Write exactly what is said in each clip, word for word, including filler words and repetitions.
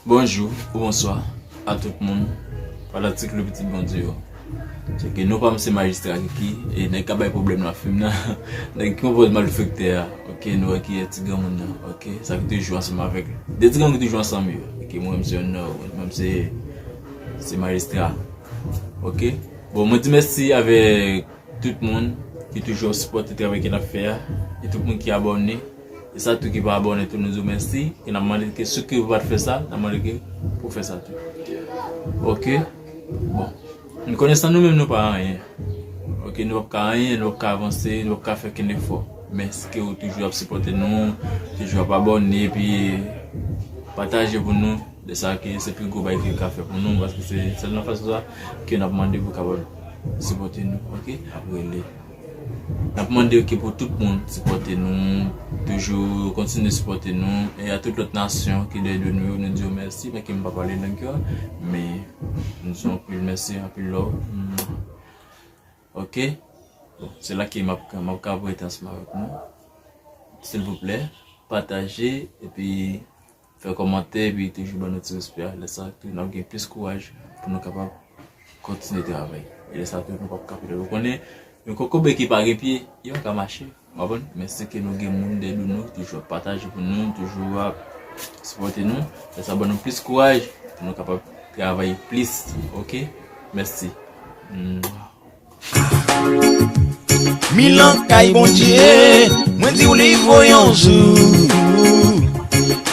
Bonjou ou bonswa a tout moun, fanatik Lo Pitit Bondye yo. Tcheke non pa m se Majistra Kiki, e nèg k ap bay pwoblèm nan fim nan, nèg ki konpoze malfektè a, oke, nou wè ki e ti granmoun nan, oke, sa ki te jwe ansanm avèk li. De ti granmoun ki te jwe ansanm yo, oke, mwen menm se yonn nan yo, mwen menm se, se Majistra, oke. Bon, mwen di mèsi avèk tout moun ki toujou ap sipòte travay ke n ap fè a, e tout moun ki abòne, e sa tou ki pa abòne tou, nou di w mèsi, e n ap mande ke si ke ou pa t fè sa, n ap mande ke pou w fè sa tou. Oke? Bon. Nou konnen san nou menm nou pa anyen. Oke, nou p ap ka anyen, nou p ap ka avanse, nou p ap ka fè kenn efò. Men si ke ou toujou ap sipòte nou, toujou ap abòne, epi pataje pou nou, de sa ke se pi gwo bagay ke l ka fè pou nou, paske se sèl nan fason sa ke n ap mande pou kapab sipòte nou, oke? N ap rele. N ap mande ke pou tout moun sipòte nou, toujou kontinye sipòte nou, e a tout lòt nasyon ki dèyè do nou yo, nou di yo mèsi, men ke m pa pale lang yo, men nou di anpil mèsi, anpil love. Oke? Bon, se la ke m ap, m ap ka rete ansanm avèk nou. Silvouplè, pataje, epi fè kòmantè, epi toujou ban nou ti respè a. Lè sa tou, n ap gen plis kouraj pou nou kapab kontinye travay. E lè sa tou, nou p ap ka pèdi. Ou konnen, yon kokobe ki pa gen pye, li pa ka mache. W konprann? Men si ke nou gen moun dèyè do nou, toujou ap pataje pou nou, toujou ap sipòte nou. Lè sa ban nou plis kouraj pou nou kapab travay plis. Oke? Mèsi. Mwa. Milan kay Bondye, mwen di w li vo yon jou.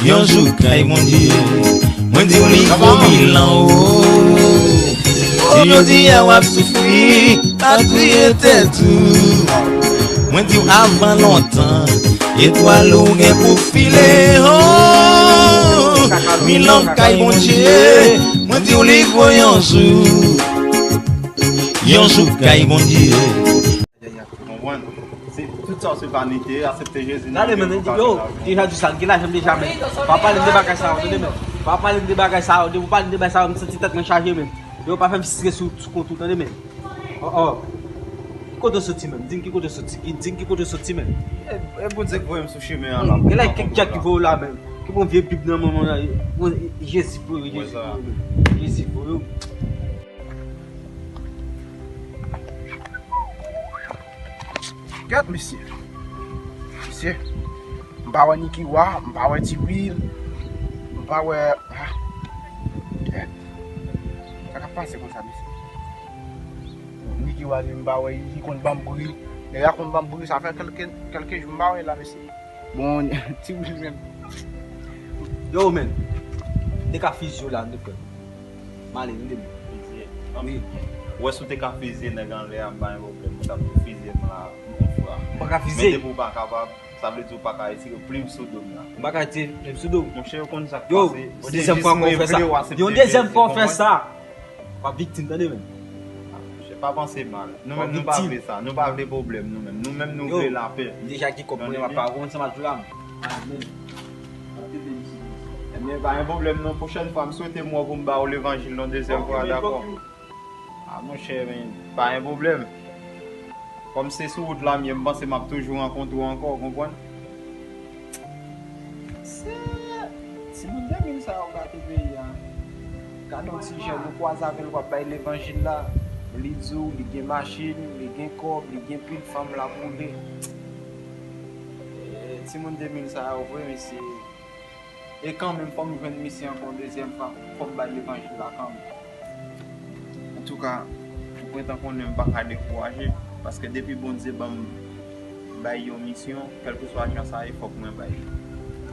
Yon jou kay Bondye, mwen di w li vo milan o. Si jodi a w ap soufri, pa touye tèt ou. Mwen di w avan lontan, etwal ou gen pou file o. Milan kay Bondye, mwen di w li vo yon jou. Yon jou kay Bondye. Konprann? Se, tout sa se vanite, aksepte Jezi nan vi w pou w ka gen lavi. Gade, men, yo, deja di sa, gen lajan deja, men. Pa pale m de bagay sa yo, tande, men. Pa pale m de bagay sa yo, depi w pale m de bagay sa yo, m santi tèt mwen chaje, men. Yo, pa fè m stre sou, sou kont ou, tande, men. Oh, oh. Ki kote w soti, men? Di m ki kote w soti. Di m ki kote w soti, men. E, e Bondye k voye m sou chemen an la. Gen la kèk djak ki voye w la, men. Ki pran vye Bib nan men w la. Jezi voye w, Jezi voye w, men. Jezi voye w. Gad mesye. Mesye. M pa wè Niki Wa, m pa wè Ti Will, m pa wè, ah. Gad. Sa k ap pase konsa, mesye? Niki Wa li, m pa wè, li konn ban m bri. Nèg la konn ban m bri, sa fè kèlke, kèlke jou m pa wè l la, mesye. Bon, Ti Will menm. Yo, men. M te ka fizye w la, m te kwè. M ale, m demen. Fizye. Wi. Ou wè si w te ka fizye nèg anlè a, m pa gen pwoblèm. Ou t ap fizye m la, m konn fwa. M pa ka fizye. Men depi w pa kapab, sa vle di w pa ka retire plim sou do m la. M pa ka retire plim sou do w. Monchè, ou konn sa k pase. Yo, dezyèm fwa ankò w fè sa. Yon dezyèm fwa w fè sa. W ap viktim, tande, men. Monchè, pa panse mal. Nou menm, nou pa vle sa. Nou pa vle pwoblèm, nou menm. Nou menm, nou vle lapè. Yo, m deja gen kòb mwen, m ap pa konn sa m ap di w la. Amen. Ebyen, pa gen pwoblèm non. Pwochèn fwa, m swete m wè w pou m ba w levanjil non dezyèm fwa, dakò? A, monchè, men, pa gen pwoblèm. Kòm se sou wout la m ye, m panse m ap toujou rankontre w ankò, w konprann? Se timoun de mil sa yo gate peyi a. Gade yon ti jèn, ou kwaze avè l, w ap bay levanjil la, li di w li gen machin, li gen kòb, li gen pil fanm l ap woule. E, timoun de mil sa yo vre, mesye. E kanmenm, fò m jwenn misye ankò yon dezyèm fwa, fò m bay levanjil la kanmenm. Antouka, ou gentan konnen m pa ka dekouraje, paske depi Bondye ban m bay yon misyon, kèlkeswa jan sa ye, fòk mwen bay li.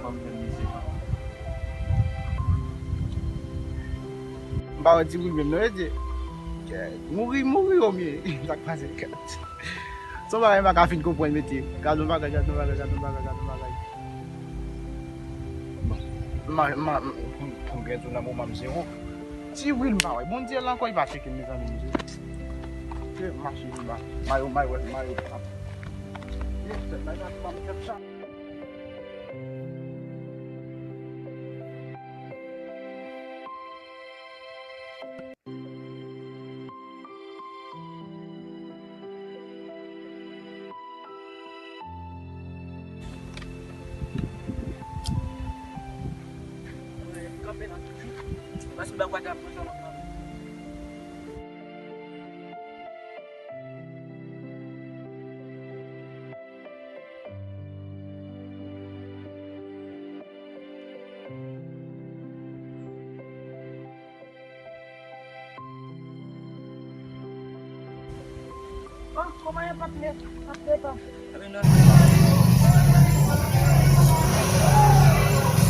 Fò m jwenn misye kanmenm. M pa wè Ti Will menm non, e di. Mouri, mouri, omye. Sa k pase, gad. Se yon bagay m pa ka fin konprann, mesye. Gad yon bagay, gad yon bagay, gad yon bagay, gad yon bagay. Bon, m a, m a, m, m, m gen tou nan moman m zewo. Ti Will m pa wè. Bondye la ankò, li pa tcheke m, mezanmi, m zewo. Se mache m ba. Mayo, mayo, mayo. Ye, tèt la, gad, pa m tèt sa. Paske m pa kwè ta pran sa nan pran.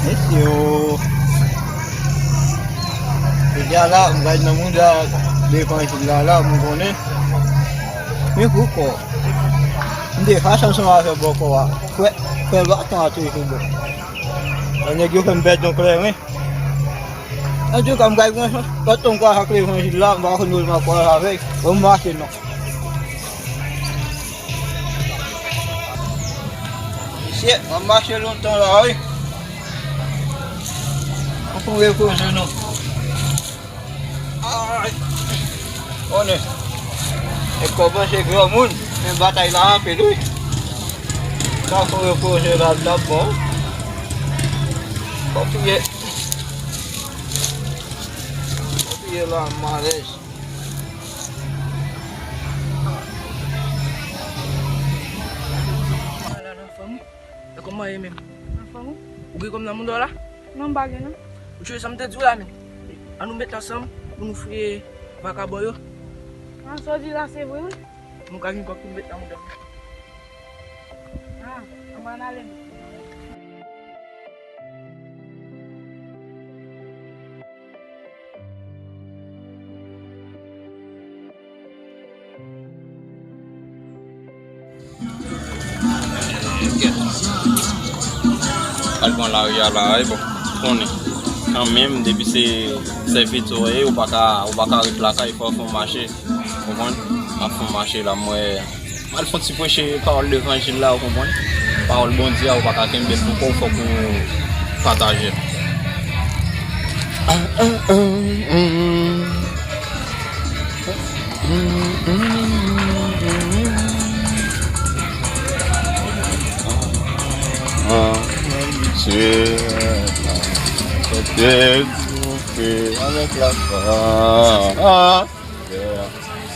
Mesye o. Jodi a la, m gad nan mouda levanjil la, la, m konnen. Men poukò? M te fache ansanm avè bòkò a. Kwè, kwè baton a toujou bon. Nèg yo fè m pèdi yon kleren. Antouka, m pral pran chans. Pantan m kwaze ak levanjil la, m pa konn kote m ap kwaze avè l. Bon, m mache non. Mesye, m ap mache lontan la, wi. An pou repoze non. Ay. Konnen. E kòmanse granmoun, men batay la anpil, wi. Sa pou repoze la, l t ap bon. Konfye. Konfye la, malèz. Ala nan fanm. E kòman ye menm? Anfòm wi. Ou gen kòb nan mouda w la? Non, m pa gen non. Ou tande sa m te di w la menm? Ann nou met ansanm pou nou fouye vakabon yo. An, sa w di la se vre wi. Nou ka jwenn kòb pou nou met nan mouda nou. Ah, ann ale non. Al pran lari a la, e bon, konnen. Kanmenm, depi se sèvitè w ye, ou pa ka, ou pa ka ret lakay, fò w fè w mache. Konprann? M ap fè w mache la, m wè. M al fè yon ti preche pawòl levanjil la, ou konprann? Pawòl Bondye a, ou pa ka kenbe l pou kò w, fòk ou pataje l. Avèk lafwa.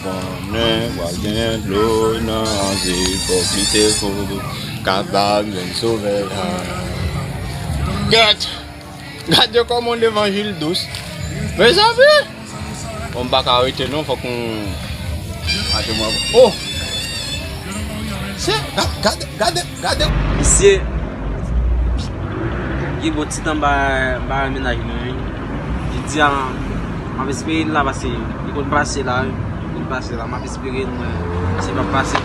Konnen w ap gen dlo nan zye, fòk lite pou kapab jwenn Sovè a. Gad! Gade kòman levanjil dous. Mezanmi! Bon, m pa ka rete non, fòk m mache mwen. Oh! Se, ga-, gade, gade, gade. Misye, gen bon ti tan m pa, m pa wè mennaj mwen, wi. Jodi a, m ap espere l la pase, li konn pase la, wi. Li konn pase la, m ap espere l, mwen, si l p ap pase.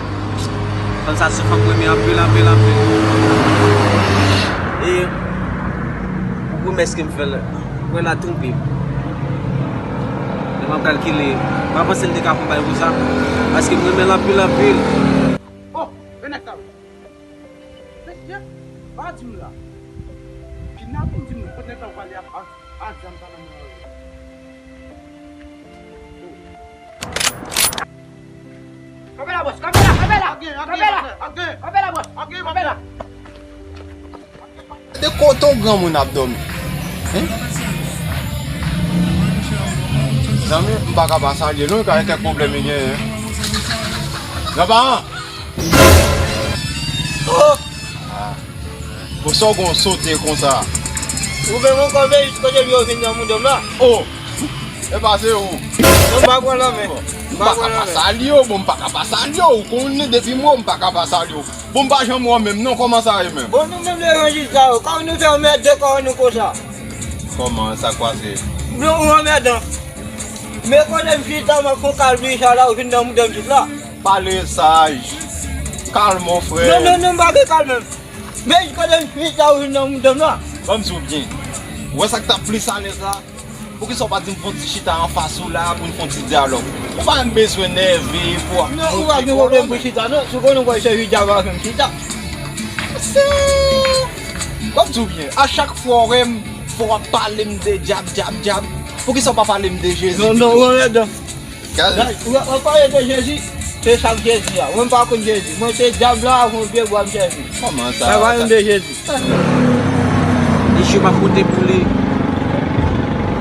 Fanm sa se fanm mwen renmen anpil, anpil, anpil. E, pou pwomès ke m fè l, mwen la twonpe m. Lè m ap kalkile, m pa panse l te ka fè yon bagay konsa, paske m renmen l anpil, anpil. Oh, e nèg sa yo. Mesye, pa di m la. Kidnapping di m, kote nèg sa yo prale ak, ak, ak zam sa nan men yo. Kanpe la, bòs, kanpe la, kanpe la. Kanpe la, kanpe la, bòs, kanpe la. Gade kote yon granmoun ap dòmi. Hein? Zanmi, m pa ka pa salye l non, li ka gen kèk pwoblèm li genyen. Granparan! Oh! Ah. Pou sa w gon sote konsa? Ou menm ankò, men jis kote m yo vin nan mouda m la. Oh! E pa se ou. Non, m pa pran nan men. M pa ka pa salye w, bon, m pa ka pa salye w. Ou konnen depi m wè w, m pa ka pa salye w. Bon, m pa janm wè w menm non, kòman sa ye menm? Bon, nou menm levanjil sa yo, kòman nou fè anmède kò nou konsa? Kòman, sa k pase? Nou anmèdan. Men kote m chita, m ap fè yon kalbi sa la, ou vin nan mouda m jis la. Pale saj. Kalme w, frè. Non, non, non, m pa gen kalme m. Men kote m chita, ou vin nan mouda m la. Ban m di w byen. Ou wè sa k t ap plis alèz la? Poukisa w pa di m fè yon ti chita anfas ou la pou n fè yon ti dyalòg? Ou pa bezwen nève pou w ap montre pwoblèm. Non, ou pa gen pwoblèm pou chita, non. Si w konnen w pral sèvi dyab avè m chita. Se, m ap di w byen, a chak fwa w wè m, fò w ap pale m de dyab, dyab, dyab. Poukisa w pa pale m de Jezi pito? Non, non, ou anmèdan. Gad. Gad, w ap, w ap pale de Jezi, se sa k Jezi a. Mwen m pa konn Jezi. Mwen se dyab la avè yon pye bwa m sèvi. Kòman sa? Mwen pa konn de Jezi. Misye m ap pote pou li.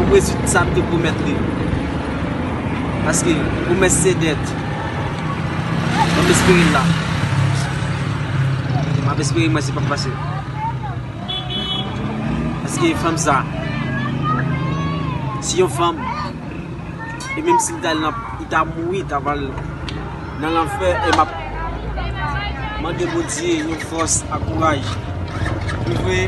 Pou Rezilta sa m te pwomèt li. Paske pwomès se dèt. M ap espere l la. M ap espere mwen se p ap pase. Paske fanm sa, se yon fanm, e menm si l ta al nan, li ta mouri, li ta pral nan lanfè, e m ap mande Bondye yon fòs ak kouraj pou vre.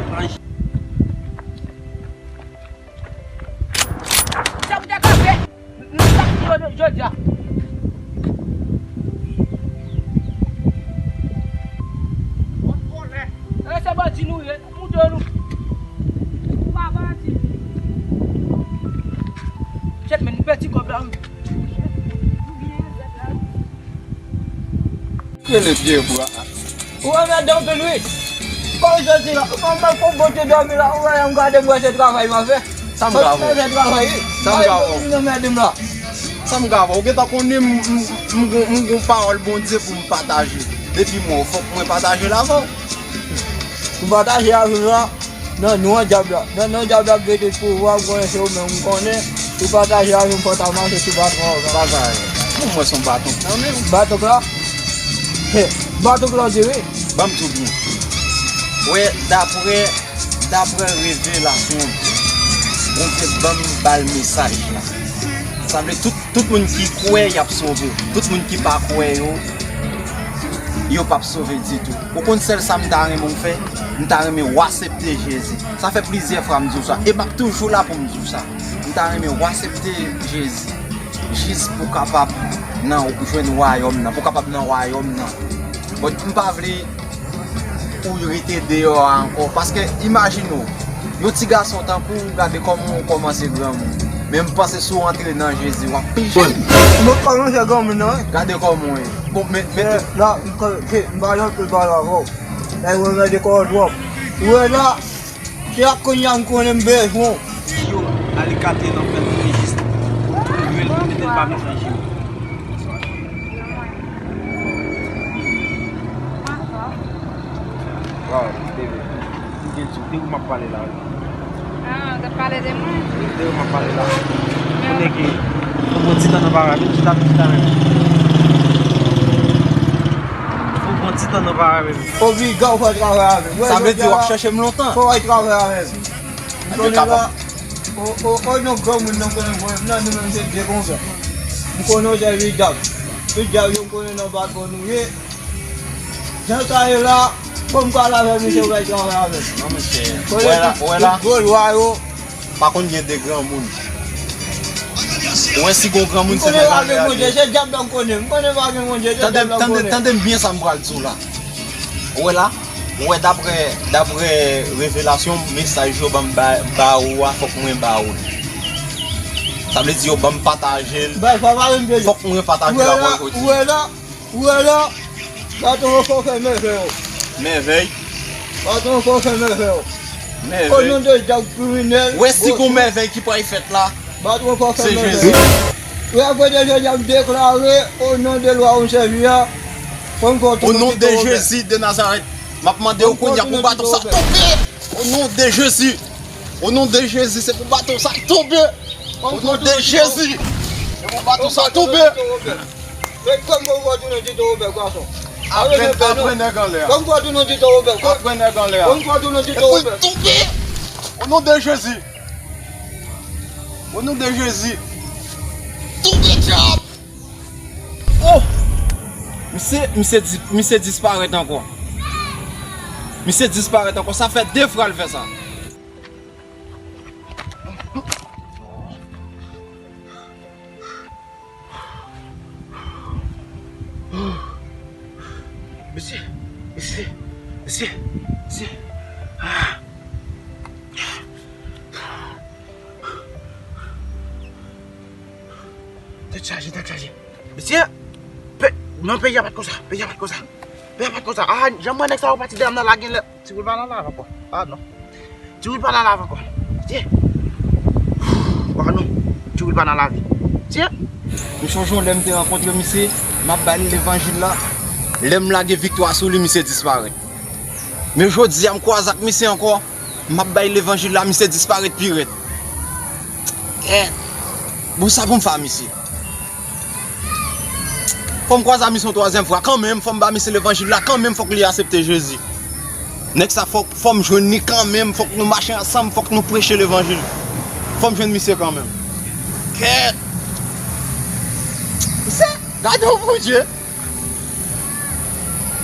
Sa pou te kanpe, nou t ap di yo jodi a. E se bandi nou ye, moute nou. Ou pa bandi. Chèf, men nou pèdi kòb la, wi. Rele pye bwa. Ou anmède anpil wi. Kòm jodi la, ou pa mal pou bon te dòmi la, ou wè m gade m wè se travay m ap fè. Sa m ka fè? Sa m ka fè? Sa m ka fè? Ou anmède m la. Sa m ka fè? Ou gentan konnen m, m, m, m gon, m gon pawòl Bondye pou m pataje. Depi m wè w, fòk mwen pataje l avè w. Ou pataje avè m la. Nan non dyab la. Nan non dyab la k rete pou ou a, ou konnen se ou menm, m konnen. Ou pataje avè m, fò ta mache sou baton an. Bagay. Bon, mwen se yon baton k nan men w. Baton k la? He, baton k la w di wi. Ban m di w byen. Wè, daprè, daprè revelasyon, Bondye ban m ba l mesaj la. Sa vle tout, tout moun ki kwè y ap sove. Tout moun ki pa kwè yo, yo p ap sove ditou. Ou konn sèl sa m ta renmen w fè? M ta renmen w aksepte Jezi. Sa fè plizyè fwa m di w sa, e m ap toujou la pou m di w sa. M ta renmen w aksepte Jezi, jis pou w kapab nan, jwenn wayòm nan, pou w kapab nan wayòm nan. Bon, m pa vle ou rete deyò a ankò, paske imajine w, yon ti gason tankou w, gade kòman w kòmanse granmoun. Men m panse si w antre nan Jezi, w ap pi jèn. Mwen kòmanse granmoun nan, wi. Gade kòman w ye. Bon, men, men la, m pa yon pil pale avè w. Lè w anmède kò w twòp. Ou wè la, se ak kounye a m konnen m bezwen w. Yo, ale kate nan fè l rejis. Mwen l pou mete l pa nan fè jim. Waw, bebe. M gen di w, de ou m ap pale la. Ah, w t ap pale de mwen? De ou m ap pale la. Konnen ke fò pran ti tan nan parabòl, chita pou chita menm. Fò pran ti tan nan parabòl. Obliga w fè travay avè m. Sa vle di w ap chèche m lontan. Fò w al travay avè m. M konnen la, o, o, o non granmoun nan konnen pwoblèm nan, nou menm se de konsa. M konnen w sèvi dyab. Tout dyab yo m konnen nan patwon nou ye. Jan sa ye la, fò m pale avè misye, w al travay avè m. Non, monchè. Konnen tout, tout gwo lwa yo. Pa konn gen de granmoun. Ou wè si gon granmoun se fè malè a. M konnen pa gen Bondye, se dyab la m konnen. M konnen pa gen Bondye, se dyab la m konnen. Tande, tande, tande m byen sa m pral di w la. Ou wè la? Ou wè daprè, daprè revelasyon, mesaj yo ban m ba, ba ou a, fòk mwen ba ou l. Sa vle di yo ban m pataje l. Fòk mwen pataje l avè w jodi. Ou wè la? Ou wè la? Baton an fò fè mèvèy. Mèvèy? Baton an fò fè mèvèy. Mèvèy. O non de dyab kriminèl. Ou wè si gon mèvèy ki pral fèt la? Baton an fò fè mèvèy. Se Jezi. Ou wè apre de jodi a m deklare, o non de lwa ou m sèvi a, fò m fè w tounen ti to wobè. O non de Jezi de Nazarèt, m ap mande w kounye a pou baton sa tonbe. O non de Jezi. O non de Jezi, se pou baton sa tonbe. O non de Jezi, se pou baton sa tonbe. Men kòm mwen fè w tounen ti to wobè, gason. Apre, apre nèg anlè a. Kòm mwen fè w tounen ti to wobè. Apre nèg anlè a. Kòm mwen fè w tounen ti to wobè. Tonbe. O non de Jezi. O non de Jezi. Tonbe dyab. Oh! Misye, misye di-, misye disparèt ankò. Misye disparèt ankò. Sa fè de fwa l fè sa. Mesye, mesye, mesye, mesye. Ah. Tèt chaje, tèt chaje. Mesye, pe-, non, peyi a pa t konsa, peyi a pa t konsa. Peyi a pa t konsa. Ah, jan m wè nèg sa yo pati dèyè m nan la gen lè. Ti woul pa nan lavi ankò. Ah non. Ti woul pa nan lavi ankò. Tye. Ah non. Ti woul pa nan lavi. Tye. M sonje yon lè m te rankontre misye, m ap ba l levanjil la. Lè m lage viktwa sou li, misye disparèt. Men jodi a, m kwaze ak misye ankò, m ap ba l levanjil la, misye disparèt pi rèd. Kèt! Bon, sa pou m fè a misye? Fò m kwaze a misye yon twazyèm fwa kanmenm, fò m ba misye levanjil la kanmenm, fòk li aksepte Jezi. Nèg sa, fòk, fò m jwenn li kanmenm, fòk nou mache ansanm, fòk nou preche levanjil. Fò m jwenn misye kanmenm. Kèt! Misye, gade yon Bondye!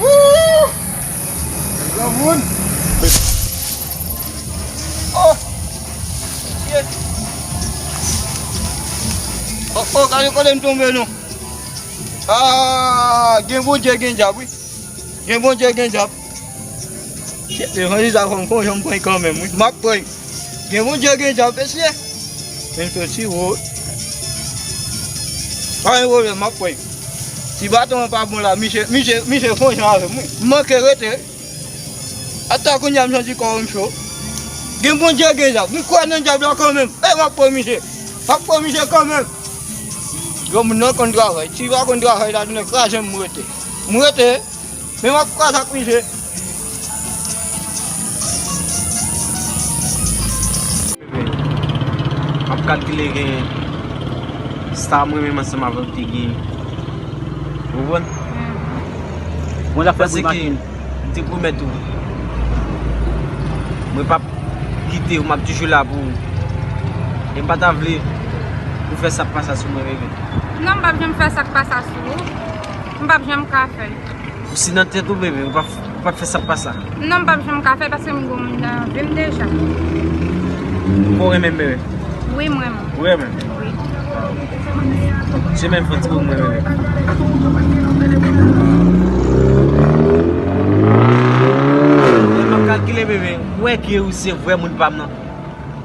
Wouh! Granmoun! Oh! Shit! Oh, oh, gade kote m tonbe non. Ah, gen Bondye, gen dyab, wi. Gen Bondye, gen dyab. Shit, levanjil sa fò m konn jan m pran kanmenm, wi. M ap pran. Gen Bondye, gen dyab, mesye. Men soti wo. Pa gen pwoblèm, m ap pran. Si baton an pa bon la, misye, misye, misye fon jan avè m, wi. M manke rete. Ata kounye a m santi kò m cho. Gen Bondye, gen dyab. M kwè nan dyab la kanmenm. E, m ap pran misye. M ap pran misye kanmenm. Granmoun nan konn travay. Si pa konn travay la, nou kraze m rete. M rete. Men m ap kwaze ak misye. M ap kalkile gen sa mwen menm ansanm avè w te gen. Ou konprann? Mwen la fè pou mache. M te pwomèt ou. Mwen p ap kite ou, m ap toujou la pou ou. E m pa ta vle ou fè sa k pa sa sou mwen, bebe. Non, m p ap janm fè sa k pa sa sou ou. M p ap janm ka fè l. Ou si nan tèt ou, bebe, ou p ap, ou p ap fè sa k pa sa. Non, m p ap janm ka fè l paske m gon moun nan vi m deja. Ou renmen m, bebe? Wi, m renmen w. Ou renmen m? Wi. Se menm fò ti pou mwen, bebe. M ap kalkile, bebe. Ou wè ke ou se vrè moun pa m nan?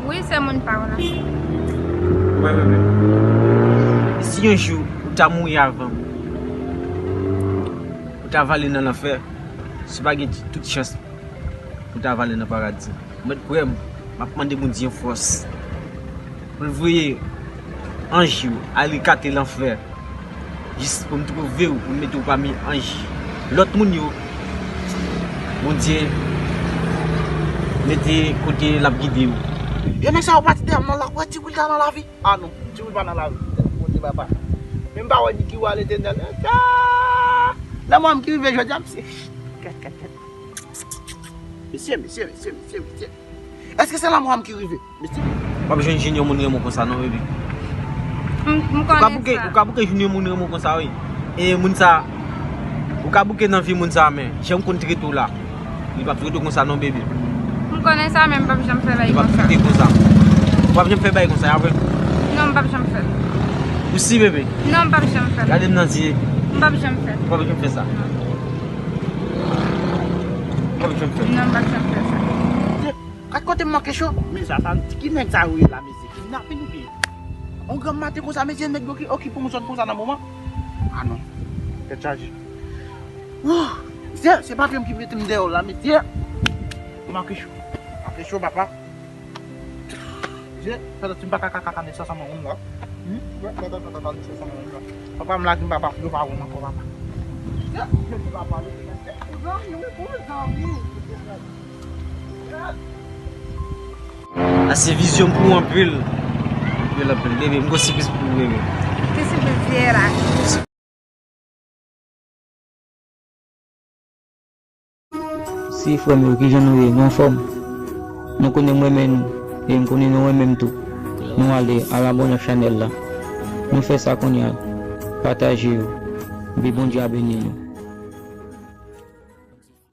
Wi, se moun pa w la. Ou wè, bebe. E si yon jou ou ta mouri avan m? Ou ta vale nan lanfè, si w pa gen tout chans pou w ta vale nan paradi. Mèt kwè m, m ap mande Bondye yon fòs pou l voye anj yo al ekate lanfè, jis pou m twouve w, pou m mete w pami anj lòt moun yo Bondye mete kote l ap gide yo. Yo, nèg sa yo pati dèyè m nan la, w wè ti boul ka nan lavi. Ah non, ti boul pa nan lavi. Bondye papa. Men m pa wè ni ki wè Letènèl. Ah! Lanmò m ki rive jodi a, mesye. Kèt, kèt, kèt. Mesye, mesye, mesye, mesye, mesye. Èske se lanmò a m ki rive? Mesye. W ap jwenn jwenn yon moun renmen w konsa non, bebe. M, m konnen sa. Ou ka bouke, ou ka bouke jwenn yon moun renmen w konsa, wi. E moun sa, ou ka bouke nan vi moun sa, men jan m konn trete w la, li p ap trete w konsa non, bebe. M konnen sa, men m p ap janm fè bagay konsa. Li p ap trete w konsa. Ou p ap janm fè bagay konsa, a vre? Non, m p ap janm fè l. Ou si, bebe? Non, m p ap janm fè l. Gade m nan zye. M p ap janm fè l. Ou p ap janm fè sa. Non. Ou p ap janm fè l. Non, m p ap janm fè sa. Gad kote m manke cho. Men sa, sa, ki nèg sa yo ye la, mesye? Kidnape nou ye. On granm maten konsa, mesye, nèg yo ki okipe yon zòn konsa nan moman. Ah non. Tèt chaje. Wouh! Mesye, se papye m ki mete m deyò la, mesye. M manke cho. Manke cho, papa. Mesye, fè tanti m pa ka kaka nesans an mwen menm la. Hmm? Fè tanti m pa ka kaka nesans an mwen menm la. Papa m lage m, papa, yo pa wè m ankò, papa. Mesye, mesye, papa, mesye, mesye. Zanmi, bon zanmi. A se vizyon m pou ou anpil. Anpil, anpil. Bebe, m gon sipriz pou ou, bebe. Ki sipriz ye la? Si frè m yo, kijan nou ye? Nou anfòm? Nou konnen m renmen nou, e m konnen nou renmen m tou. Nou ale al abòne ak chanèl la. Nou fè sa kounye a. Pataje yo. Epi Bondye a beni nou.